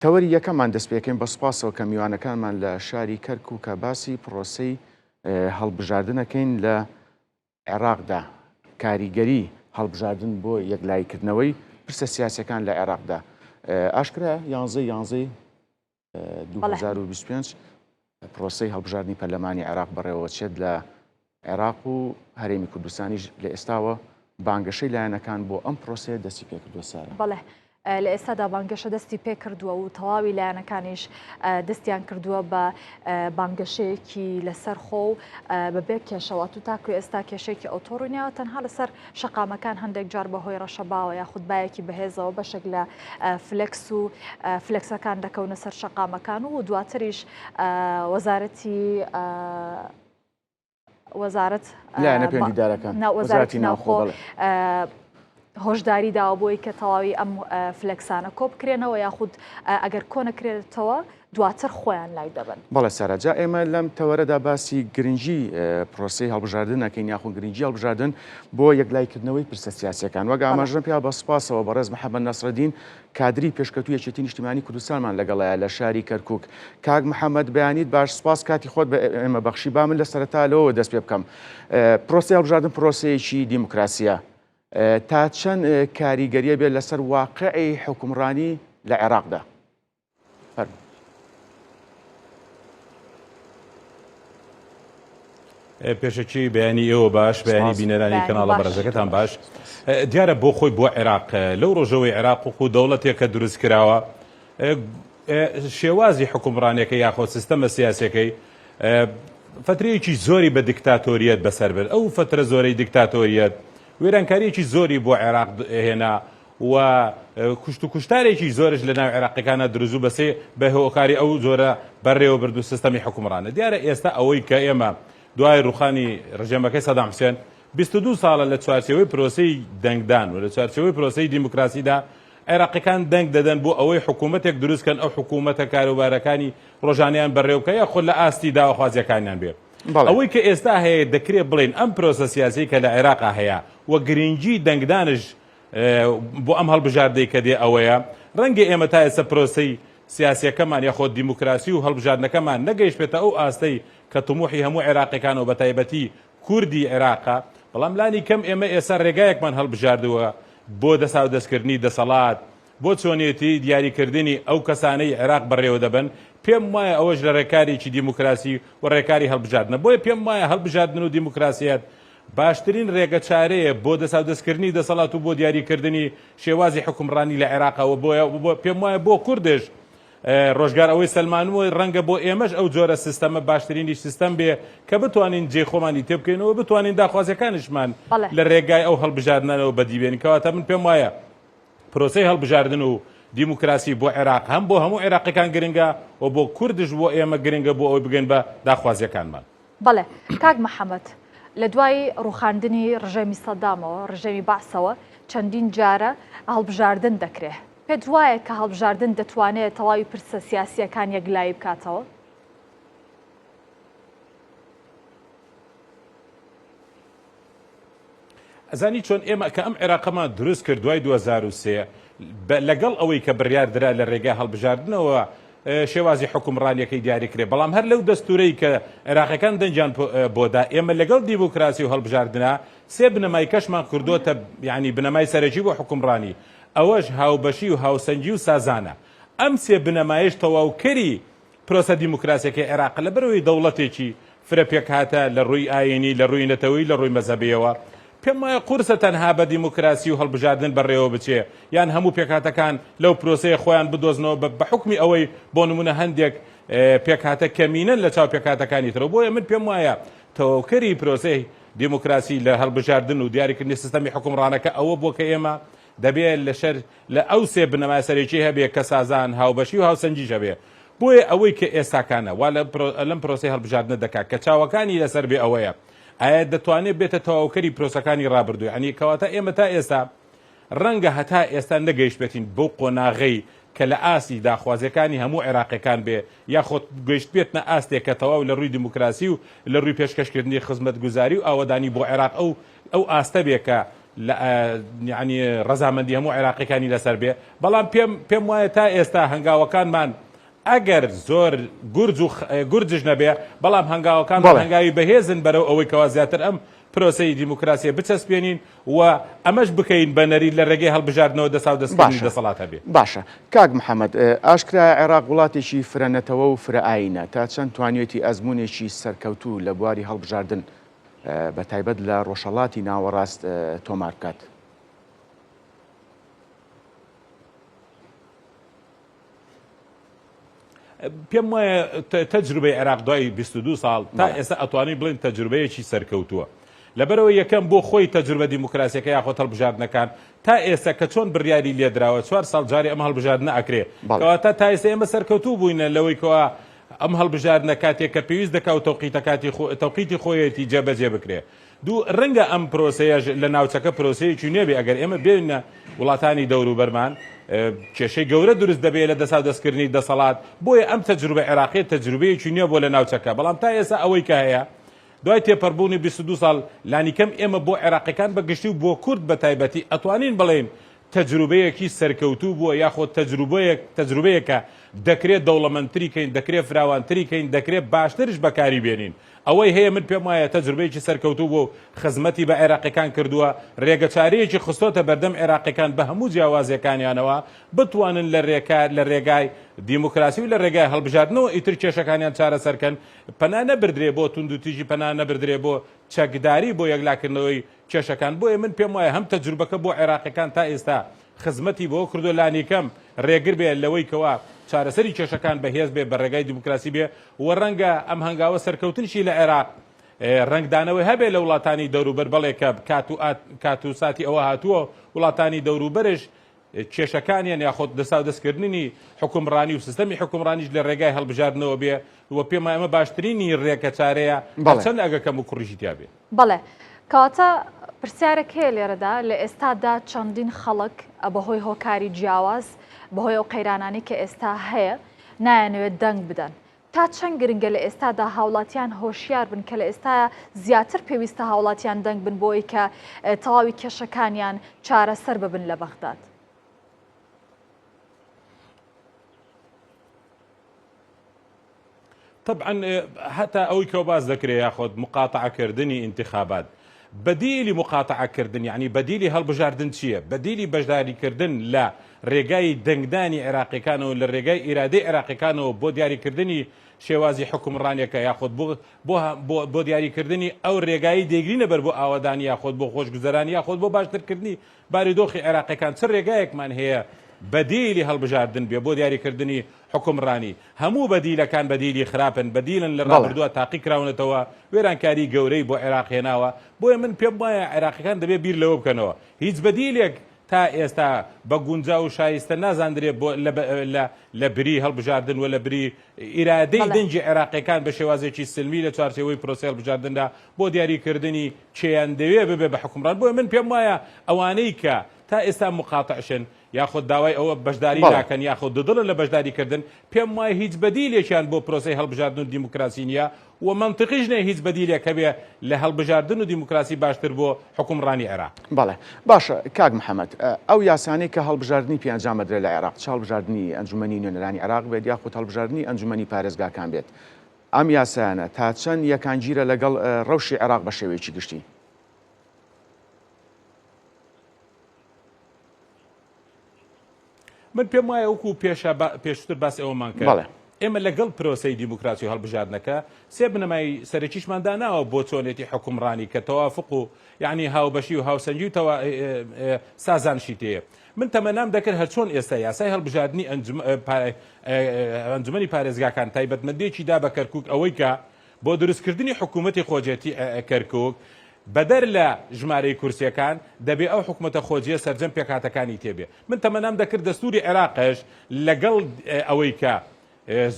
تەوەری یەکەممان دەست پێکەین بە سوپاسەوە کە میوانەکانمان لە شاری کەرکووکە باسی پرۆسەی هەڵبژاردنەکەین لە عێراقدا کاریگەری هەڵبژاردن بۆ یەکلاییکردنەوەی پرسە سیاسەکان لە عێراقدا ئاشکرا یانزەی یانزەی 2025 پرۆسەی هەڵبژاردنی پەرلەمانی عێراق بەڕێوەچێت لە عێراق و هەرێمی کوردستانیش لە ئێستاوە بانگەشەی لایەنەکان بۆ ئەم پرۆسەیە دەستی پێکردووە سارا. بەڵێ لە ئێستادا بانگەشە دەستی پێکردووە و تەواوی لایەنەکانیش دەستیان کردووە بە بانگەشەیەکی لەسەر خۆ و بەبێ کێشەوە تو تاکو ئێستا کێشێکی ئەوتۆ ڕووینەوە تەنها لەسەر شەقامەکان هەندێک جار بەهۆی ڕەشەباوە یاخود بایەکی بەهێزەوە بەشێک لە فلێکس و فلێکسەکان دەکەونە سەر شەقامەکان و دواتریش وەزارەتی وەزارەت لایەنە پەیوەندیدارەکان وەزارەتی ناوخۆ هۆشداری داوە بۆی کە تەواوی ئەم فلەکسانە کۆ بکرێنەوە یاخود ئەگەر کۆ نەکرێتەوە دواتر خۆیان لای دەبن. بەڵێ سارا جا ئێمە لەم تەوەرەدا باسی گرنگی پرۆسەی هەڵبژاردن ئەکەین یاخود گرنگی هەڵبژاردن بۆ یەکلایکردنەوەی پرسە سیاسیەکان وەک ئاماژەم پیا بە سوپاسەوە بەڕێز محەممەد نەسرەدین کادری پێشکەوتوو یەکێتی نیشتیمانی کوردستانمان لەگەڵایە لە شاری کەرکوک. کاک محەمەد بەیانیت باش سوپاس کاتی خۆت بە ئێمە بەخشی با من لە سەرەتا لەوەوە دەست پێ بکەم. پرۆسەی هەڵبژاردن پرۆسەیەکی دیموکراسیە تا چەند کاریگەریە بێت لەسەر واقعی حوکمڕانی لە عێراقدا؟ فەرموو. پێشەکی بەیانی ئێوە باش بەیانی بینەرانی کەناڵە بەڕێزەکەتان باش دیارە بۆ خۆی بۆ عێراق لەو ڕۆژەوەی عێراق وەکو دەوڵەتێکە دروست کراوە شێوازی حکومڕانەکە یاخۆ سیستەمە سیاسەکەی فترەیەکی زۆری بە دیکتاتۆریەت بەسەر برد ئەو فترە زۆرەی دیکتاتۆریەت وێرانکاریەکی زۆری بۆ عێراق هێنا و کوشت و کوشتارێکی زۆرش لە ناو عێراقیەکانا دروست بوو بەسێ بە هۆکاری ئەو جۆرە بەڕێوەبرد و سیستەمی حوکمڕانە. دیارە ئێستا ئەوەی کە ئێمە دوای ڕوخانی ڕژێمەکەی سەدام حوسێن 22 ساڵە لە چوارچێوەی پرۆسەی دەنگدان و لە چوارچێوەی پرۆسەی دیموکراسیدا عێراقیەکان دەنگ دەدەن بۆ ئەوەی حکوومەتێک دروست کەن ئەو حکوومەتە کاروبارەکانی ڕۆژانەیان بەڕێوە بکە یاخود لە ئاستی داواخوازیەکانیان بێ. ئەوەی کە ئێستا هەیە دەکرێ بڵێین ئەم پرۆسە سیاسیەی کە لە عێراقا هەیە و گرنگی دەنگدانش بۆ ئەم هەڵبژاردەی کە دێ ئەوەیە، ڕەنگە ئێمە تا ئێستا پرۆسەی سیاسییەکەمان یاخۆ دیموکراسی و هەڵبژاردنەکەمان نەگەیشتبێتە ئەو ئاستەی کە تموحی هەموو عێراقیەکان و بەتایبەتی کوردی عێراقە، بەڵام لانی کەم ئێمە ئێستا ڕێگایەکمان هەڵبژاردووە بۆ دەساودەستکردنی دەسەڵات، بۆ چۆنێتی دیاریکردنی ئەو کەسانەی عێراق بەڕێوەدەبەن، پێم وایە ئەوەش لە ڕێکارێکی دیموکراسی و ڕێکاری هەڵبژاردنە، بۆیە پێم وایە هەڵبژاردن و دیموکراسیەت باشترین رێگەچارەیە بۆ دەساودەستکردنی دەسەڵات و بۆ دیاریکردنی شێوازی حوکمڕانی لە عێراق و بۆیە پێموایە بۆ کوردش رۆژگار ئەوەی سەلمانووە رەنگە بۆ ئێمەش ئەو جۆرە سیستەمە باشترینیش سیستەم بێ کە بتوانین جێی خۆمانی تێبکەینەوە بتوانین داخوازیەکانیشمان لە رێگای ئەو هەڵبژاردنانەوە بەدی بێنین کەواتە من پێم وایە پرۆسەی هەڵبژاردن و دیموکراسی بۆ عێراق هەم بۆ هەموو عێراقیەکان گرنگە و بۆ کوردش بۆ ئێمە گرنگە بۆ ئەوەی بگەین بە داخوازیەکانمان. بەڵێ کاک محەمەد، لە دوای ڕووخاندنی ڕژێمی سەدامەوە، ڕژێمی بەعسەوە چەندین جارە هەڵبژاردن دەکرێ. پێت وایە کە هەڵبژاردن دەتوانێ تەواوی پرسە سیاسییەکان یەکلایی بکاتەوە؟ ئەزانی چۆن ئێمە کە ئەم عێراقەمان دروست کرد دوای 2003 لەگەڵ ئەوەی کە بڕیار درا لە رێگای هەڵبژاردنەوە شێوازی حوکمڕانیەکەی دیاری کرێ بەڵام هەر لەو دەستورەی کە عێراقیەکان دەنگیان بۆدا ئێمە لەگەڵ دیموکراسی و هەڵبژاردنا سێ بنەمای کەشمان کردوتە یعنی بنەمای سەرەکی بۆ حوکمڕانی ئەوەش هاوبەشی و هاوسەنگی و سازانە ئەم سێ بنەمایش تەواوکەری پرۆسە دیموکراسیەکەی عێراق لەبەرئەوەی دەوڵەتێکی فرە پێکهاتە لە ڕووی ئایینی، لە ڕووی نەتەوەیی، لە ڕووی مەزهەبیەوە، پێم وایە قورسە تەنها بە دیموکراسی و هەڵبژاردن بەڕێوە بچێ یان هەموو پێکهاتەکان لەو پرۆسەیە خۆیان بدۆزنەوە بە حوکمی ئەوەی بۆ نمونە هەندێک پێکهاتە کەمینەن لە چاو پێکهاتەکانی ترەوە بۆیە من پێم وایە تەواوکەری پرۆسەی دیموکراسی لە هەڵبژاردن و دیاریکردنی سیستەمی حوکمڕانەکە ئەوە بووە کە ئێمە دەبێ لەشەر لە ئەو سێ بنەما سەرەکی هەبێ کە سازان، هاوبەشی و هاوسەنگیش هەبێ. بۆیە ئەوەی کە ئێستاکانە وا لەم پرۆسەی هەڵبژاردنە دەکا کە چاوەکانی لەسەر بێ ئەوەیە ئایا دەتوانێ بێتە تەواوکەری پرۆسەکانی ڕابردوو یانی کەواتە ئێمە تا ئێستا ڕەنگە هەتا ئێستا نەگەیشتبێتین بەو قۆناغەی کە لە ئاستی داخوازیەکانی هەموو عێراقیەکان بێ یاخۆد گەیشتبێتنە ئاستێک کە تەواو لە ڕووی دیموکراسی و لە ڕووی پێشکەشکردنی خزمەتگوزاری و ئاوەدانی بۆ عێراق ئەو ئەو ئاستە بێ کە. لە یعنی ڕەزامەندی هەموو عێراقیەکانی لەسەر بێ بەڵام پێم پێم وایە تا ئێستا هەنگاوەکانمان ئەگەر زۆر گورج و گورجش نەبێ بەڵام هەنگاوەکان هەنگاوی بەهێزن بەرەو ئەوەی کەوا زیاتر ئەم پرۆسەی دیموکراسیە بچەسپێنین و ئەمەش بکەین بە نەریت لە رێگەی هەڵبژاردنەوە دەساو دەستکردنی باشە دەسەڵات هەبێ. باشە کاک محەمەد ئاشکرایە عێراق وڵاتێکی فرە نەتەوە و فرە ئایینە تا چەند توانیوێتی ئەزموونێکی سەرکەوتوو لە بواری هەڵبژاردن بە تایبەت لە ڕۆژهەڵاتی ناوەڕاست تۆمار بکات؟ پێم وایە تەجروبەی عێراق دوای 22 ساڵ تا ئێستا ئەتوانین بڵێن تەجروبەیەکی سەرکەوتووە. لەبەرەوە یەکەم بۆ خۆی تەجروبە دیموکراسیەکە یاخۆ هەڵبژاردنەکان تا ئێستا کە چۆن بڕیاری لێدراوە چوار ساڵ جارێ ئەم هەڵبژاردنە ئەکرێ کەواتە تا ئێستا ئێمە سەرکەوتوو بووینە لەوەی کەوا ئەم هەڵبژاردنە کاتێک کە پێویست دەکا و تەوقیتەکاتی تەوقیتی خۆیەتی جێبەجێ بکرێ. دوو، رەنگە ئەم پرۆسەیەش لە ناوچەکە پرۆسەیەکی نوێ بێ، ئەگەر ئێمە بێینە وڵاتانی دەوروبەرمان کێشەی گەورە دروست دەبێ لە دەساودەستکردنی دەسەڵات، بۆیە ئەم تەجروبە عێراقیە تەجروبەیەکی نوێ بووە لە ناوچەکە، بەڵام تا ئێستا ئەوەی کە هەیە دوای تێپەڕبوونی 22 ساڵ لانیکەم ئێمە بۆ عێراقیەکان بە گشتی و بۆ کورد بە تایبەتی ئەتوانین بڵێین تەجروبەیەکی سەرکەوتوو بووە یاخۆ تەجروبەیەک تەجروبەیەکە دەکرێت دەوڵەمەندتری کەین، دەکرێت فراوانتری کەین، دەکرێت باشترش بەکاری بێنین. ئەوەی هەیە من پێم وایە تەجروبەیەکی سەرکەوتوو بووە و خزمەتی بە عێراقیەکان کردووە، رێگەچارەیەکی خستۆتە بەردەم عێراقیەکان بە هەموو جیاوازیەکانیانەوە بتوانن لە رێکار لە رێگای دیموکراسی و لە رێگای هەڵبژاردنەوە ئیتر کێشەکانیان چارەسەر کەن، پەنا نەبردرێ بۆ توندوتیژی پەنا نەبردرێ بۆ چەکداری بۆ یەکلاکردنەوەی کێشەکان، بۆیە من پێم وایە هەم تەجروبەکە بۆ عێراقیەکان تا ئێستا خزمەتی بەوە کردووە لانیکەم رێگر بێ لەوەی کەوا چارەسەری کێشەکان بەهێز بێ بە رێگای دیموکراسی بێ و رەنگە ئەم هەنگاوە سەرکەوتنشی لە عێراق رەنگدانەوەی هەبێ لە وڵاتانی دەوروبەر بەڵێ کە کات و کات و ساتی ئەوە هاتووە وڵاتانی دەوروبەرش کێشەکانیان یاخود دەساودەستکردنی حوکمڕانی و سیستەمی حوکمڕانیش لە رێگای هەڵبژاردنەوە بێ و پێم وایە ئەمە باشترینی رێگەچارەیە هەرچەند ئەگە کەموکوڕیشی تیا بێ. بەڵێ. کەواتە پرسیارێک هەیە لێرەدا، لە ئێستادا چەندین خەڵک بەهۆی هۆکاری جیاواز، بەهۆی ئەو قەیرانانەی کە ئێستا هەیە، نایانەوێت دەنگ بدەن. تا چەند گرنگە لە ئێستادا هاوڵاتیان هۆشیار بن کە لە ئێستایا زیاتر پێویستە هاوڵاتیان دەنگ بن بۆ ئەوەی کە تەواوی کێشەکانیان چارەسەر ببن لە بەغداد؟ تەبعەن هەتا ئەوەی کە باس دەکرێ یاخۆد مقاتەعە کردنی ئینتخابات بەدیلی مقاتەعە کردن یعنی بەدیلی هەڵبژاردن چییە؟ بەدیلی بەشداری کردن لە رێگای دەنگدانی عێراقیەکانەوە لە رێگای ئیرادەی عێراقیەکانەوە بۆ دیاریکردنی شێوازی حوکمڕانیەکە یاخود بۆ بۆ بۆ دیاریکردنی ئەو رێگایی دەیگرینە بەر بۆ ئاوەدانی یاخود بۆ خۆشگوزەرانی یاخود بۆ باشترکردنی بارودۆخی عێراقیەکان چ رێگایەکمان هەیە بەدیلی هەڵبژاردن بێ بۆ دیاریکردنی حوکمڕانی؟ هەموو بەدیلەکان بەدیلی خراپن، بەدیلن لە رابردووە تاقی کراونەتەوە، وێرانکاری گەورەی بۆ عێراق هێناوە، بۆیە من پێم وایە عێراقیەکان دەبێ بیر لەوە بکەنەوە هیچ بەدیلێک تا ئێستا بە گونجاو و شایستە نازاندرێ بۆ لە لە بری هەڵبژاردن و لە بری ئیرادەی دەنگی عێراقیەکان بە شێوازێکی سلمی لە چوارچێوەی پرۆسەی هەڵبژاردندا بۆ دیاریکردنی کێیان دەوێ ببێ بە حوکمڕان، بۆیە من پێم وایە ئەوانەی کە تا ئێستا موقاتعشن یاخود داوای ئەوە بەشداری ناکەن یاخود دوودڵن لە بەشداری کردن، پێم وایە هیچ بەدیلێکیان بۆ پرۆسەی هەڵبژاردن و دیموکراسی نییە و مەنتقیش نییە هیچ بەدیلێک هەبێ لە هەڵبژاردن و دیموکراسی باشتر بۆ حوکمڕانی عێراق. بەڵێ باشە کاک محەمەد، ئەو یاسانەی کە هەڵبژاردنی پێ ئەنجام ئەدرێت لە عێراق، چ هەڵبژاردنی ئەنجومەنی نوێنەرانی عێراق بێت یاخود هەڵبژاردنی ئەنجومەنی پارێزگاکان بێت، ئەم یاسایانە تا چەند یەکانگیرە لەگەڵ ڕەوشی عێراق بە شێوەیەکی گشتی؟ من پێم وایە وەکو پێشە پێشتر باسی ئەوەمان کرد ئێمە لەگەڵ پرۆسەی دیموکراسی و هەڵبژاردنەکە سێ بنەمای سەرەکیشمان داناوە بۆ چۆنێتی حکومڕانی کە تەوافق و یعنی هاوبەشی و هاوسەنگی و سازانشی تێیە. من تەمەنام دەکرد هەرچۆن ئێستا یاسای هەڵبژاردنی ئەنجومەنی پارێزگاکان تایبەتمەندێکی دا بە کەرکوک ئەوەی کە بۆ دروستکردنی حکوومەتی خۆجێتی کەرکوک بەدەر لە ژمارەی کورسیەکان دەبێ ئەو حکومەتە خۆجیە سەرجەم پێکهاتەکانی تێبێ من تەمەنام دەکرد دەستوری عێراقش لەگەڵ ئەوەی کە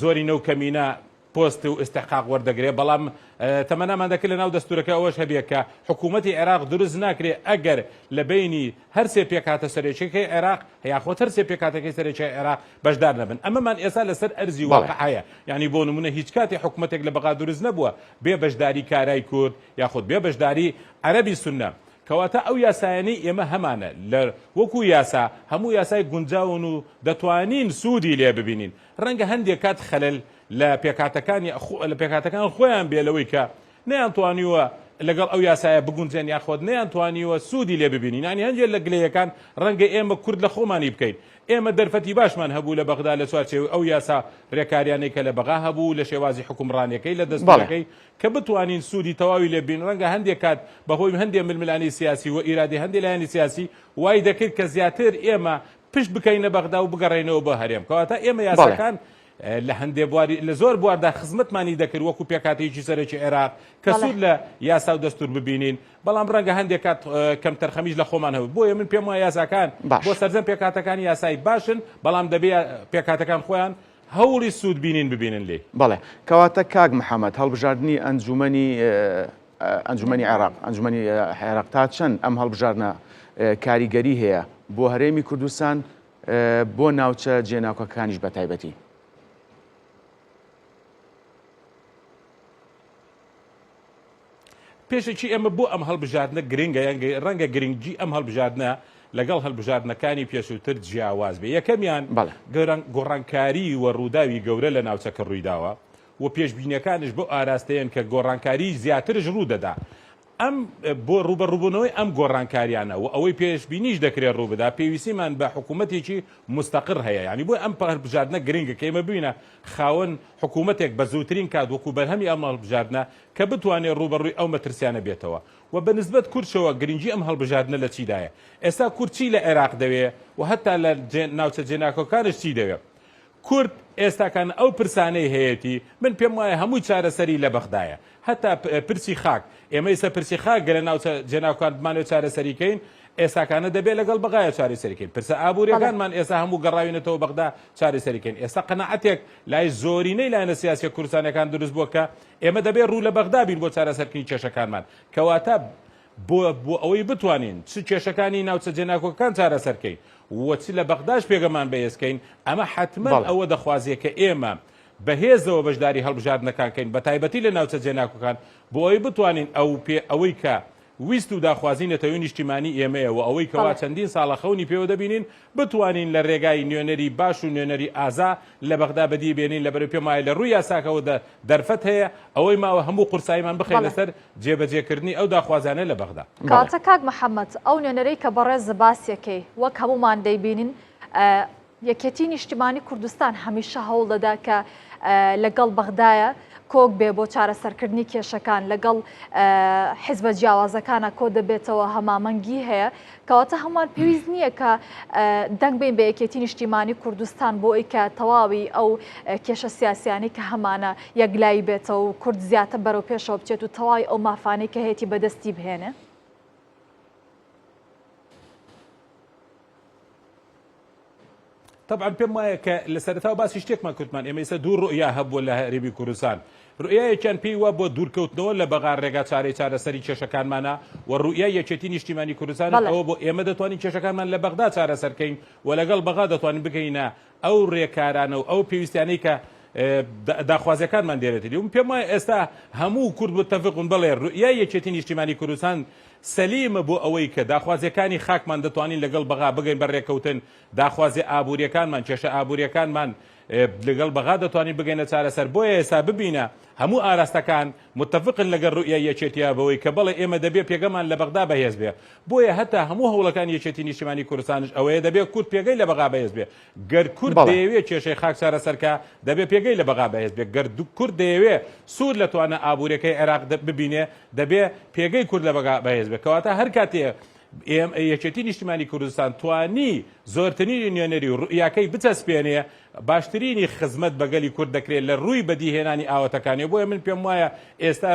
زۆرینە و کەمینە پۆست و ئیستحقاق وەردەگرێ، بەڵام تەمەنامان دەکرد لەناو دەستوورەکە ئەوەش هەبێ کە حکوومەتی عێراق دروست ناکرێ ئەگەر لە بەینی هەرسێ پێکهاتە سەرەکیەکەی عێراق یاخود هەرسێ پێکهاتەکەی سەرەکی عێراق بەشدار نەبن. ئەمەمان ئێستا لەسەر ئەرزی واقع هەیە. یانی بۆ نموونە هیچ کاتێ حکوومەتێک لە بەغا دروست نەبووە بێ بەشداری کارای کورد یاخود بێ بەشداری عەرەبی سوننە. کەواتە ئەو یاسایانەی ئێمە هەمانە لە وەکو یاسا هەموو یاسای گونجاون و دەتوانین سوودی لێ ببینین. ڕەنگە هەندێک کات خەلەل لە پێکهاتەکانی لە پێکهاتەکان خۆیان بێ لەوەی کە نەیانتوانیوە لەگەڵ ئەو یاسایە بگونجێن یاخۆد نەیانتوانیوە سوودی لێ ببینین. یانی هەندێک لە گلەیەکان ڕەنگە ئێمە کورد لە خۆمانی بکەین. ئێمە دەرفەتی باشمان هەبوو لە بەغدا لە چوارچێوەی ئەو یاسا رێکاریانەی کە لە بەغا هەبوو لە شێوازی حوکمڕانیەکەی لە دەستوورەکەی کە بتوانین سوودی تەواوی لێ ببینین ڕەنگە هەندێک کات بە هۆی هەندێ ململانێی سیاسی و ئیرادەی هەندێ لایەنی سیاسی وای دەکرد کە زیاتر ئێمە پشت بکەینە بەغدا و بگەڕێینەوە بۆ هەرێم کەواتە ئێمە یاساکان لە هەندێ بواری لە زۆر بواردا خزمەتمانی دەکرد وەکو پێکهاتەیەکی سەرەکی عێراق کە سوود لە یاسا و دەستور ببینین بەڵام ڕەنگە هەندێک کات کەمتەرخەمیش لە خۆمان هەبێت بۆیە من پێم وایە یاساکان بۆ سەرجەم پێکهاتەکان یاسای باشن بەڵام دەبێ پێکهاتەکان خۆیان هەوڵی سوود بینین ببینن لێی. بەڵێ کەواتە کاک محەمەد هەڵبژاردنی ئەنجومەنی ئەنجومەنی عێراق ئەنجومەنی عێراق تا چەند ئەم هەڵبژاردنە کاریگەری هەیە بۆ هەرێمی کوردستان بۆ ناوچە جێناکۆکەکانیش بە تایبەتی؟ پێشەکی ئێمە بۆ ئەم هەڵبژاردنە گرنگە یان ڕەنگە گرنگی ئەم هەڵبژاردنە لەگەڵ هەڵبژاردنەکانی پێشووتر جیاواز بێ یەکەمیان گۆڕانکاری و ڕووداوی گەورە لە ناوچەکە ڕوویداوە و پێشبینیەکانش بۆ ئاراستەیەن کە گۆڕانکاری زیاترش ڕوودەدا ئەم بۆ ڕووبەڕووبوونەوەی ئەم گۆڕانکاریانە و ئەوەی پێشبینیش دەکرێت ڕووبدا پێویستیمان بە حکوومەتێکی مستەقڕ هەیە یانی بۆ ئەم هەڵبژاردنە گرنگە کە ئێمە ببینە خاوەن حکوومەتێک بە زووترین کات وەکو بەرهەمی ئەم هەڵبژاردنە کە بتوانێت ڕووبەڕووی ئەو مەترسیانە بێتەوە و بە نسبەت کوردشەوە گرنگی ئەم هەڵبژاردنە لە چیدایە؟ ئێستا کورد چی لە عێراق دەوێ و هەتا لە ناوچە جێناکۆکانش چی دەوێ؟ کورد ئێستاکان ئەو پرسانەی هەیەتی من پێم وایە هەمووی چارەسەری لە بەغدایە هەتا پرسی خاک ئێمە ئیستا پرسی خاک گەر لە ناوچە جێناکۆکان بمانەوێت چارەسەری کەین ئێستاکانە دەبێت لەگەڵ بەغایە چارەسەری کەین پرسە ئابووریەکانمان ئێستا هەموو گەڕاوینەتەوە بەغدا چارەسەری کەین ئێستا قەناعەتێک لای زۆرینەی لایەنە سیاسیە کوردستانیەکان دروست بووە کە ئێمە دەبێت ڕوو لە بەغدا بین بۆ چارەسەرکردنی کێشەکانمان کەواتە بۆ بۆ ئەوەی بتوانین چ کێشەکانی ناوچە جێناکۆکەکان چارەسەر کەین و چ لە بەغداش پێگەمان بەهێز کەین ئەمە حەتمەن ئەوە دەخوازێ کە ئێمە بەهێزەوە بەشداری هەڵبژاردنەکان کەین بە تایبەتی لە ناوچە جێناکۆکان بۆ ئەوەی بتوانین ئەو پێ ئەوەی کە ویست و داخوازی نەتەوەی نیشتیمانی ئێمەیە و ئەوەی کەوا چەندین ساڵە خەونی پێوە دەبینین بتوانین لە رێگای نوێنەری باش و نوێنەری ئازا لە بەغدا بەدی بێنین لەبەرئەوەی پێم وایە لە رووی یاساکەوە دەرفەت هەیە ئەوەی ماوە هەموو قورساییمان بخەینە سەر جێبەجێکردنی ئەو داخوازیانە لە بەغدا. کەواتە کاک محەمەد ئەو نوێنەرەی کە بەڕێز باسیەکەی وەک هەموومان دەیبینین یەکێتی نیشتیمانی کوردستان هەمیشە هەوڵ دەدا کە لەگەڵ بەغدایە کۆک بێ بۆ چارەسەرکردنی کێشەکان لەگەڵ حیزبە جیاوازەکانە کۆ دەبێتەوە هەمامەنگی هەیە کەواتە هەمووان پێویست نییە کە دەنگ بین بە یەکێتی نیشتیمانی کوردستان بۆ ئەوی کە تەواوی ئەو کێشە سیاسیانی کە هەمانە یەکلایی بێتەوە و کورد زیاتر بەرەو پێشەوە بچێت و تەواوی ئەو مافانەی کە هەیەی بەدەستی بهێنێ. تەبعەن پێم وایە کە لە سەرەتاوە باسی شتێکمان کردمان ئێمە ئێستا دوو ڕوئیا هەبووە لە هەرێمی کوردستان ڕوئیایەکیان پێی وا بۆ دوورکەوتنەوە لە بەغا ڕێگا چارەی چارەسەری کێشەکانمانە و ڕوئیای یەکێتی نیشتیمانی کوردستان ئەوە بۆ ئێمە دەتوانین کێشەکانمان لە بەغدا چارەسەرکەین و لەگەڵ بەغا دەتوانین بگەینە ئەو ڕێکارانە و ئەو پێویستیانەی کە داخوازیەکانمان دێرێتی و پێم وایە ئێستا هەموو کورد متفقون بەڵێ ڕوئیای یەکێتی نیشتیمانی کوردستان سەلیمە بۆ ئەوەی کە داخوازیەکانی خاکمان دەتوانین لەگەڵ بەغا بگەین بە رێکەوتن، داخوازیە ئابوریەکانمان، کێشە ئابوریەکانمان لەگەڵ بەغا دەتوانین بگەینە چارەسەر، بۆیە ئێستا ببینە هەموو ئاراستەکان متفقن لەگەڵ روئیای یەکێتیە بەوەی کە بەڵێ ئێمە دەبێ پێگەمان لە بەغدا بەهێز بێ، بۆیە هەتا هەموو هەوڵەکانی یەکێتی نیشتیمانی کوردستانش ئەوەیە دەبێ کورد پێگەی لە بەغا بەهێز بێ، گەر کورد دەیەوێ کێشەی خاک چارەسەر کا دەبێ پێگەی لە بەغا بەهێز بێ، گەر کورد دەیەوێ سوود لە توانا ئابوریەکەی عێراق ببینێ دەبێ پێگەی کورد لە بەغا بەهێز بێ، کەواتە هەر کاتێ یەکێتی نیشتیمانی کوردستان توانی زۆرترینی نوێنەری و ڕوئیاکەی بچەسپێنێ باشترینی خزمەت بە گەلی کورد دەکرێت لە ڕووی بەدیهێنانی ئاواتەکانی بۆیە من پێم وایە ئێستا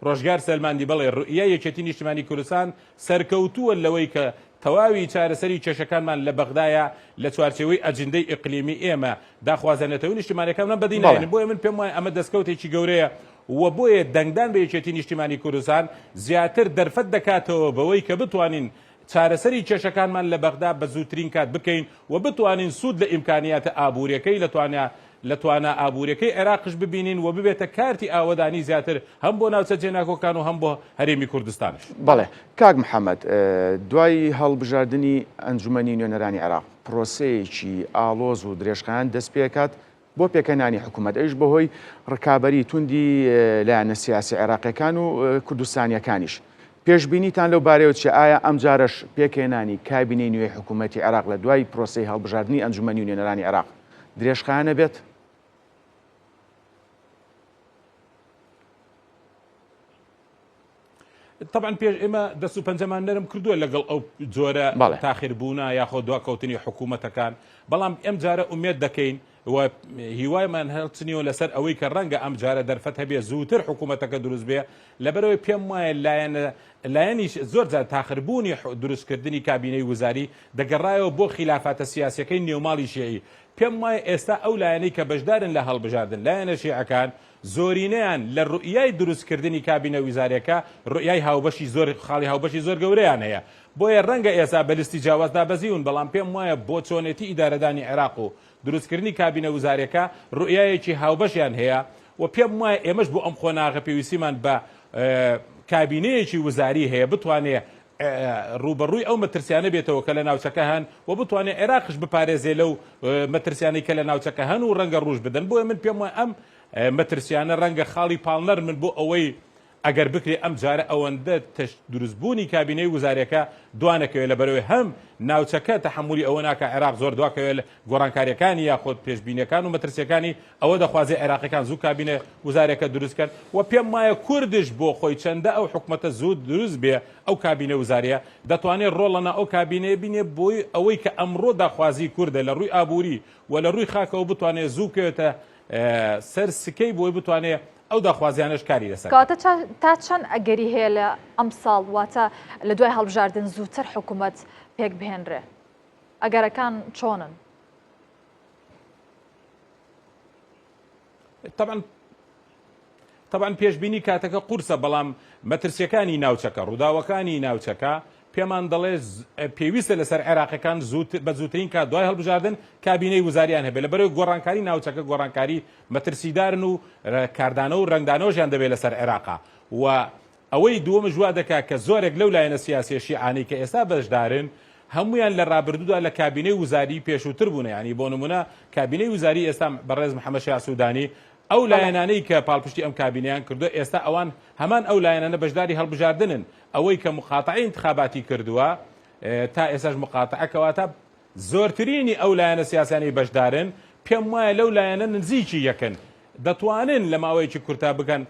ڕۆژگار سەلماندی بەڵێ ڕوئیای یەکێتی نیشتیمانی کوردستان سەرکەوتووە لەوەی کە تەواوی چارەسەری کێشەکانمان لە بەغدایە لە چوارچێوەی ئەجندەی ئیقلیمی ئێمە داخوازە نەتەوەی نیشتیمانیەکانمان بەدی ناهێنن بۆیە من پێم وایە ئەمە دەستکەوتێکی گەورەیە و بۆیە دەنگدان بە یەکێتی نیشتیمانی کوردستان زیاتر دەرفەت دەکاتەوە بەوەی کە بتوانین چارەسەری کێشەکانمان لە بەغدا بە زووترین کات بکەین و بتوانین سوود لە ئیمکانیاتە ئابووریەکەی لە توانا لە توانا ئابووریەکەی عێراقش ببینین و ببێتە کارتی ئاوەدانی زیاتر هەم بۆ ناوچە جێناکۆکان و هەم بۆ هەرێمی کوردستانش. بەڵێ کاک محەمەد، دوای هەڵبژاردنی ئەنجومەنی نوێنەرانی عێراق، پرۆسەیەکی ئاڵۆز و درێژخایەن دەستپێکات بۆ پێکهێنانی حکومەت، ئەویش بەهۆی ڕکابەری توندی لایەنە سیاسی عێراقیەکان و کوردستانیەکانیش. پێشبینیتان لەو بارەیەوە چیە، ئایا ئەمجارەش پێکهێنانی کابینەی نوێی حکومەتی عێراق لە دوای پرۆسەی هەڵبژاردنی ئەنجومەنی نوێنەرانی عێراق درێژخایەن ئەبێت؟ تەبعەن پێش ئێمە دەست و پەنجەمان نەرم کردووە لەگەڵ ئەو جۆرە تاخیربوونە یاخۆ دواکەوتنی حکوومەتەکان، بەڵام ئەم جارە ئومێد دەکەین و هیوایمان هەڵچنیوە لەسەر ئەوەی کە ڕەنگە ئەم جارە دەرفەت هەبێ زووتر حکوومەتەکە دروست بێ، لەبەرئەوەی پێم وایە لایەنە لایەنی زۆر جار تاخربوونی دروستکردنی کابینەی وزاری دەگەڕایەوە بۆ خیلافاتە سیاسیەکەی نێوماڵی شیعی، پێم وایە ئێستا ئەو لایەنەی کە بەشدارن لە هەڵبژاردن لایەنە شیعەکان زۆرینەیان لە روئیای دروستکردنی کابینە ویزاریەکە روئیای هاوبەشی زۆر خاڵی هاوبەشی زۆر گەورەیان هەیە بۆیە رەنگە ئێستا بە لیستی جیاواز دابەزیون بەڵام پێم وایە بۆ چۆنێتی ئیدارەدانی عێراق و دروستکردنی کابینە وزاریەکە روئیایەکی هاوبەشیان هەیە و پێم وایە ئێمەش بۆ ئەم قۆناغە پێویستیمان بە کابینەیەکی وزاری هەیە بتوانێ ڕووبەڕووی ئەو مەترسیانە بێتەوە کە لە ناوچەکە هەن و بتوانێت عێراقش بپارێزێ لەو مەترسیانەی کە لە ناوچەکە هەن و ڕەنگە ڕووش بدەن. بۆیە من پێم وایە ئەم مەترسیانە ڕەنگە خاڵی پاڵنەر بن بۆ ئەوەی ئەگەر بکرێ ئەم جارە ئەوەندە دروستبوونی کابینەی وزارەکە دوانەکەوێت لەبەرئەوەی هەم ناوچەکە تەحەمولی ئەوە ناکا عێراق زۆر دواکەوێت لە گۆڕانکاریەکانی یاخود پێشبینیەکان و مەترسیەکانی ئەوە دەخوازێ عێراقیەکان زوو کابینە وزارەکە دروست کەن و پێم وایە کوردش بۆ خۆی چەندە ئەو حکومەتە زوو دروست بێ ئەو کابینە وزاریە دەتوانێ ڕۆڵ لەنا ئەو کابینەیە بینێ بۆی ئەوەی کە ئەمڕۆ داخوازی کوردە لە ڕووی ئابووری و لە ڕووی خاکەوە بتوانێ زوو بکەوێتە سەر سکەی بۆی بتوانێ ئەو داخوازیانەش کاری لەسەر بکات. کەواتە تا چەند ئەگەری هەیە لە ئەمساڵ واتە لە دوای هەڵبژاردن زووتر حکوومەت پێک بهێنرێ؟ ئەگەرەکان چۆنن؟ تەبعەن تەبعەن پێشبینی کاتەکە قورسە بەڵام مەترسیەکانی ناوچەکە ڕووداوەکانی ناوچەکە پێمان دەڵێ پێویستە لەسەر عێراقەکان بە زووترین کات دوای هەڵبژاردن کابینەی وزاریان هەبێت لەبەرەوەی گۆڕانکاری ناوچەکە گۆڕانکاری مەترسیدارن و کاردانەوە و ڕەنگدانەوەشیان دەبێت لەسەر عێراقا و ئەوەی دووەمش وا دەکات کە زۆرێک لەو لایەنە سیاسیە شیعانەی کە ئێستا بەشدارن هەموویان لە رابردوودا لە کابینەی وزاری پێشووتر بوونە یانی بۆ نموونە کابینەی وزاری ئێستا بەڕێز محەمەد شیاع سودانی ئەو لایەنانەی کە پاڵپشتی ئەم کابینەیان کردووە ئێستا ئەوان هەمان ئەو لایەنانە بەشداری هەڵبژاردنن ئەوەی کە مقاتەعەی ئینتخاباتی کردووە تا ئێستاش مقاتەعە کەواتە زۆرترینی ئەو لایەنە سیاسیانەی بەشدارن پێم وایە لەو لایەنە نزیکی یەکن دەتوانن لە ماوەیەکی کورتا بگەن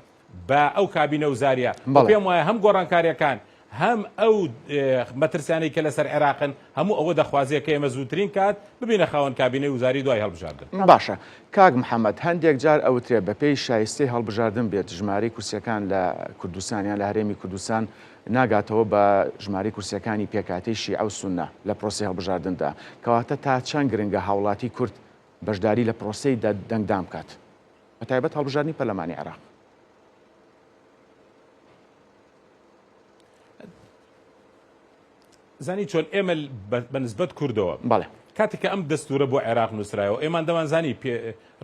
بە ئەو کابینە وزاریە و پێم وایە هەم گۆڕانکاریەکان هەم ئەو مەترسیانەی کە لەسەر عێراقن هەموو ئەوە دەخوازێ کە ئێمە زووترین کات ببینە خاوەن کابینەی وزاری دوای هەڵبژاردن. باشە کاک محەمەد هەندێک جار ئەوترێ بەپێی شایستەی هەڵبژاردن بێت ژمارەی کورسیەکان لە کوردستان یان لە هەرێمی کوردستان ناگاتەوە بە ژمارەی کورسیەکانی پێکهاتەی شیعە و سوننە لە پرۆسەی هەڵبژاردندا کەواتە تا چەند گرنگە هاوڵاتی کورد بەشداری لە پرۆسەی دەنگدان بکات؟ بەتایبەت هەڵبژاردنی پەرلەمانی عێراق. زانی چۆن ئێمە بە نسبەت کوردەوە بەڵێ کاتێک کە ئەم دەستورە بۆ عێراق نووسرایەوە ئێمان دەمانزانی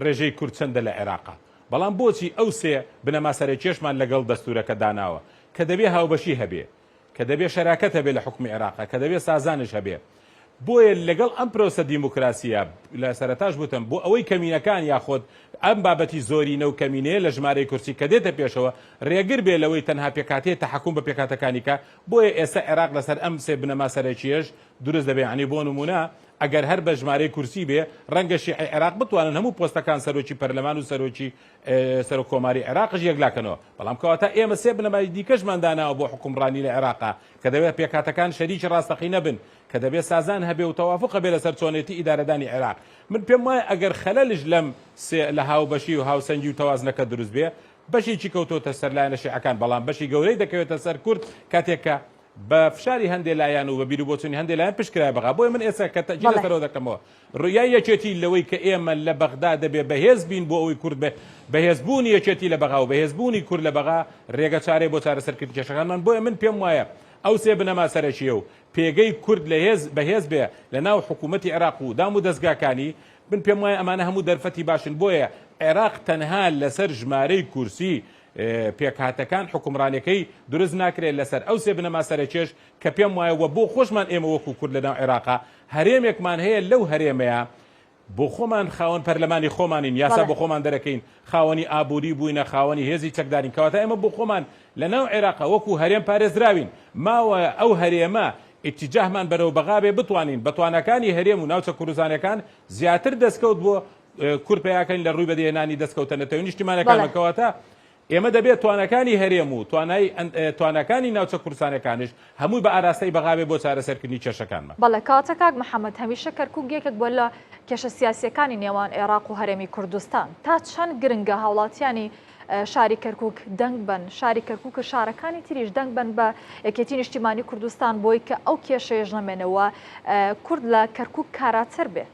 ڕێژەی کورد چەندە لە عێراقا بەڵام بۆچی ئەو سێ بنەما سەرەکیەشمان لەگەڵ دەستورەکە داناوە کە دەبێ هاوبەشی هەبێ کە دەبێ شەراکەت هەبێ لە حوکمی عێراقا، کە دەبێ سازانش هەبێ. بۆیە لەگەڵ ئەم پرۆسە دیموکراسییە، لە سەرەتاش وتم، بۆ ئەوەی کەمینەکان یاخود ئەم بابەتی زۆرینە و کەمینەیە لە ژمارەی کورسی کە دێتە پێشەوە، رێگر بێ لەوەی تەنها پێکهاتەیە تەحەکوم بە پێکهاتەکانی کا، بۆیە ئێستا عێراق لەسەر ئەم سێ بنەما سەرەکییەش دروست دەبێ. یەعنی بۆ نموونە ئەگەر هەر بە ژمارەی کورسی بێ، رەنگە شیعەی عێراق بتوانن هەموو پۆستەکان سەرۆکی پەرلەمان و سەرۆکی سەرۆک کۆماری عێراقش یەکلاکەنەوە، بەڵام کەواتە ئێمە سێ بنەمای دیکەشمان داناوە بۆ حوکمڕانی لە عێراقا کە دەبێت پێکهاتەکان شەریکی ڕاستەقینە بن، کە دەبێت سازان هەبێ و تەوافوق هەبێ لەسەر چۆنێتی ئیدارەدانی عێراق. من پێم وایە ئەگەر خەلەلش لەم سێ لە هاوبەشی و هاوسەنگی و تەوازنەکە دروست بێ، بەشێکی کەوتۆتە سەر لایەنە شیعەکان، بەڵام بەشی گەورەی دەکەوێتە سەر کورد کاتێک کە بە فشاری هەندێ لایەن و بە بیروبۆچوونی هەندێ لایەن پشت کرایە بەغا. بۆیە من ئێستا کە تەئکید لەسەرەوە دەکەمەوە ڕوئیای یەکێتی لەوەی کە ئێمە لە بەغدا دەبێ بەهێز بین بۆ ئەوەی کورد بە بەهێزبوونی یەکێتی لە بەغا و بەهێزبوونی کورد لە بەغا رێگە چارەیە بۆ چارەسەرکردنی کێشەکانمان بۆیە من پێم وایە ئەو سێ بنەما سەرەکییە و پێگەی کورد لە هێز بەهێز بێ لە ناو حکوومەتی عێراق و دام و دەزگاکانی. من پێم وایە ئەمانە هەموو دەرفەتی باشن بۆیە عێراق تەنها لەسەر ژمارەی کورسی پێکهاتەکان حوکمڕانیەکەی دروست ناکرێت لەسەر ئەو سێ بنەما سەرەکیەش کە پێم وایە وە بۆ خۆشمان ئێمە وەکو کورد لەناو عێراقا هەرێمێکمان هەیە لەو هەرێمەیە بۆ خۆمان خاوەن پەرلەمانی خۆمانین یاسا بۆ خۆمان دەرەکەین خاوەنی ئابووری بووینە خاوەنی هێزی چەکدارین کەواتە ئێمە بۆ خۆمان لەناو عێراقا وەکو هەرێم پارێزراوین ماوە ئەو هەرێمە ئیتیجاهمان بەرەو بەغا بێ بتوانین بە تواناکانی هەرێم و ناوچە کوردستانیەکان زیاتر دەستکەوت بۆ کورد پیاکەین لە ڕووی بەدیهێنانی دەستکەوتە نەتەوەی نیشتیمانەکانمان کەواتە ئێمە دەبێت تواناکانی هەرێم و توانای تواناکانی ناوچە کوردستانەکانیش هەمووی بە ئاراستەی بەغا بێ بۆ چارەسەرکردنی کێشەکانمان. بەڵێ کەواتە کاک محەمەد هەمیشە کەرکوک یەکێک بووە لە کێشە سیاسیەکانی نێوان عێراق و هەرێمی کوردستان تا چەند گرنگە هاوڵاتیانی شاری کەرکوک دەنگ بەن شاری کەرکوک و شارەکانی تریش دەنگ بەن بە یەکێتی نیشتیمانی کوردستان بۆی کە ئەو کێشەیەش نەمێنەوە کورد لە کەرکوک کاراتر بێ.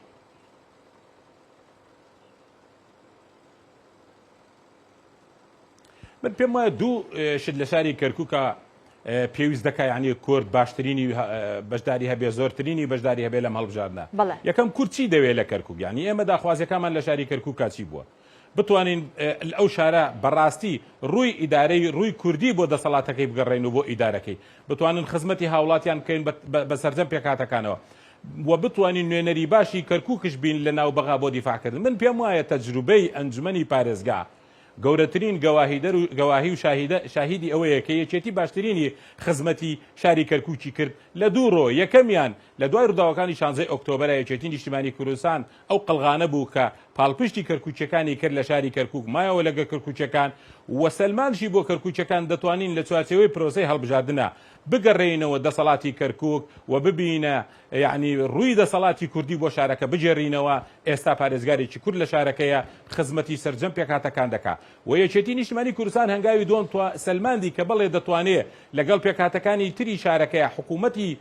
من پێم وایە دوو شت لە شاری کەرکووکە پێویست دەکا یعنی کورد باشترینی بەشداری هەبێ زۆرترینی بەشداری هەبێ لەم هەڵبژاردنە یەکەم کورد چی دەوێت لە کەرکوک یعنی ئێمە داخوازیەکانمان لە شاری کەرکوکا چی بووە بتوانین ئەو شارە بەڕاستی ڕووی ئیدارەی ڕووی کوردی بۆ دەسەڵاتەکەی بگەڕێن و بۆ ئیدارەکەی بتوانن خزمەتی هاوڵاتیان بکەین بە سەرجەم پێکهاتەکانەوە و بتوانین نوێنەری باشی کەرکوکش بین لە ناو بەغا بۆ دیفاعکردن من پێم وایە تەجروبەی ئەنجومەنی پارێزگا گەورەترین گەواهیدەر و گەواهی و شاهیدە شاهیدی ئەوەیە کە یەکێتی باشترینی خزمەتی شاری کەرکوکی کرد لە دوو ڕۆ یەکەمیان لە دوای ڕووداوەکانی شانزەی ئۆکتۆبەرە یەکێتی نیشتیمانی کوردستان ئەو قەڵغانە بوو کە پاڵپشتی کەرکوکیەکانی کرد لە شاری کەرکوک مایەوە لەگە کەرکوکیەکان و سەلمانشی بۆ کەرکوکیەکان دەتوانین لە چوارچێوەی پرۆسەی هەڵبژاردنە بگەڕێینەوە دەسەڵاتی کەرکوک و ببینە یەعنی ڕووی دەسەڵاتی کوردی بۆ شارەکە بگێڕینەوە، ئێستا پارێزگارێکی کورد لە شارەکەیە خزمەتی سەرجەم پێکهاتەکان دەکا و یەکێتی نیشتمانی کوردستان هەنگاوی دووەم سەلماندی کە بەڵێ دەتوانێ لەگەڵ پێکهاتەکانی تری شارەکەیا حکوومەتی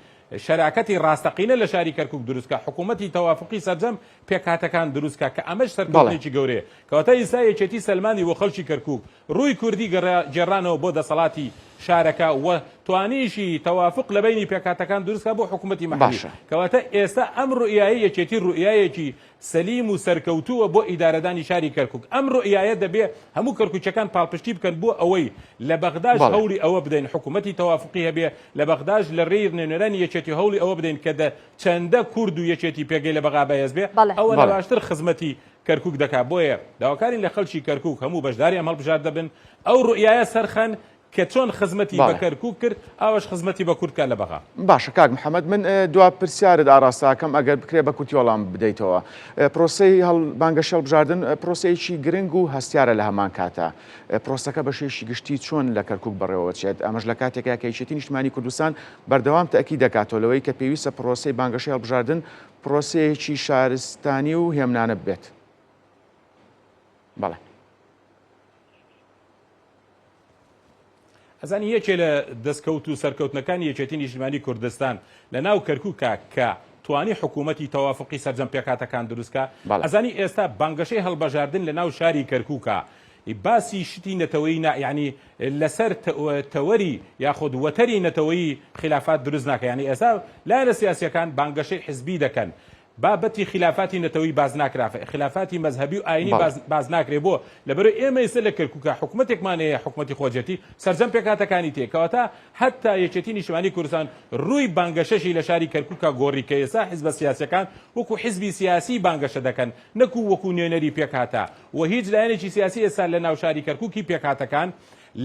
شەراکەتی ڕاستەقینە لە شاری کەرکوک دروست کا، حکوومەتی تەوافوقی سەرجەم پێکهاتەکان دروست کا کە ئەمەش سەرکەوتنێکی گەورەیە. کەواتە ئیستا یەکێتی سەلماندی بۆ خەڵکی کەرکوک ڕووی کوردی گێڕانەوە بۆ دەسەڵاتی شارەکە و توانیشی تەوافوق لە بەینی پێکهاتەکان دروست کا بۆ حکوومەتی مەحەلی. باشە. کەواتە ئێستا ئەم ڕوئیایەی یەکێتی ڕوئیایەکی سەلیم و سەرکەوتووە بۆ ئیدارەدانی شاری کەرکوک. ئەم ڕوئیایە دەبێ هەموو کەرکوکیەکان پاڵپشتی بکەن بۆ ئەوەی لە بەغداش بەڵێ. هەوڵی ئەوە بدەین حکوومەتی تەوافوقی هەبێ، لە بەغداش لە ڕێی نوێنەرانی یەکێتی هەوڵی ئەوە بدەین کە دە چەندە کورد و یەکێتی پێگەی لە بەغا بەهێز بێ بەڵێ. ئەوەنە بەڵێ. باشتر خزمەتی کەرکوک دەکا بۆیە داواکارین لە خەلکی کەرکوک هەموو بەشداری ئەم هەڵبژاردە بن ئەو روئیایە سەرخەن کە چۆن خزمەتی بە بەڵێ. کەرکوک کرد ئاوەش خزمەتی بە کورد کا لە بەغا. باشە کاک محمد من دوا پرسیارت ئاراستە ئەکەم ئەگەر بکرێ بە کورتی وەڵام بدەیتەوە پرۆسەی هەڵ بانگەشەی هەڵبژاردن پرۆسەیەکی گرنگ و هەستیارە لە هەمان کاتا پرۆسەکە بە شێوەیەکی گشتی چۆن لە کەرکوک بەڕێوەچێت ئەمەش لە کاتێکا کە یەکێتی نیشتمانی کوردستان بەردەوام تەئکید دەکاتەوە لەوەی کە پێویستە پرۆسەی بانگەشەی هەڵبژاردن پرۆسەیەکی شارستانی و هێمنانە بێت. بەڵێ. ئەزانی یەکێ لە دەستکەوت و سەرکەوتنەکانی یەکێتی نیشتیمانی کوردستان لە ناو کەرکوکا کە توانی حکوومەتی تەوافقی سەرجەم پێکهاتەکان دروستکا ئەزانی ئێستا بانگەشەی هەڵبەژاردن لە ناو شاری کەرکوکا باسی شتی نەتەوەیی نا یانی لەسەر تەوەری یاخود وەتەری نەتەوەیی خیلافات دروست ناکە یانی ئێستا لایەنە سیاسیەکان بانگەشەی حزبی دەکەن بابەتی خیلافاتی نەتەوەیی باس ناکرا خلافاتی مەزهەبی و ئاینی باس باس ناکرێ بۆ لەبەرئ ئێمە ئێستا لە کەرکوکا حکومەتێکمان هەیە حکومەتی خۆجێتی سەرجەم پێکهاتەکانی تێ کەواتە هەتا یەکێتی نیشتمانی کوردستان ڕووی بانگەشەشی لە شاری کەرکوکا گۆڕی کە ئێستا حزبە سیاسیەکان وەکو حزبی سیاسی بانگەشە دەکەن نەکو وەکو نوێنەری پێکهاتە و هیچ لایەنێکی سیاسی ئێستا لە ناو شاری کەرکوکی پێکهاتەکان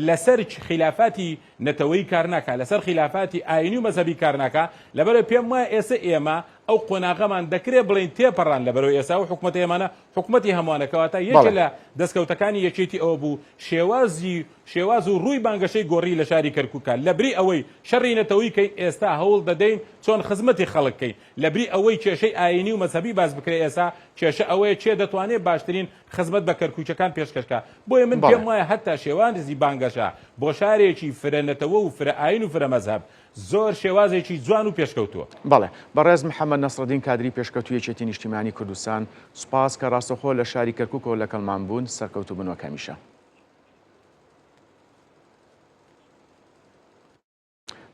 لەسەر خیلافاتی نەتەوەیی کار ناکا لەسەر خیلافاتی ئاینی و مەزهەبی کار ناکا لەبەرئ پێم وایە ئێستا ئێمە ئەو قۆناغەمان دەکرێ بڵێین تێپەڕان لەبەرئ ئێستا ئەو حکومەتە ئێمانە حکومەتی هەمووانە کەواتە یەکێ بەڵێ. لە دەستکەوتەکانی یەکێتی ئەوە بوو شێوازی شێواز و ڕووی بانگەشەی گۆڕی لە شاری کەرکوکا لەبری ئەوەی شەڕی نەتەوەیی کەین ئێستا هەوڵ دەدەین چۆن خزمەتی خەڵک کەین لەبری ئەوەی کێشەی ئایینی و مەزهەبی باس بکرێ ئێستا کێشە ئەوەیە کێ دەتوانێ باشترین خزمەت بە کەرکوکیەکان پێشکەش کا بۆیە من بەڵێ. پێم وایە هەتا شێوازی بانگەشە بۆ شارێکی فرە نەتەوە و فرە ئایین و فرە مەزهەب زۆر شێوازێکی جوان و پێشکەوتووە. بەڵێ. بەڕێز محەمەد نەسڕەدین کادری پێشکەوتووی یەکێتی نیشتیمانی کوردستان سوپاس کە ڕاستەوخۆ لە شاری کەرکوکەوە لەکەڵمان بوون سەرکەوتوو بن وەک هەمیشە.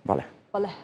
بەڵێ. بەڵێ.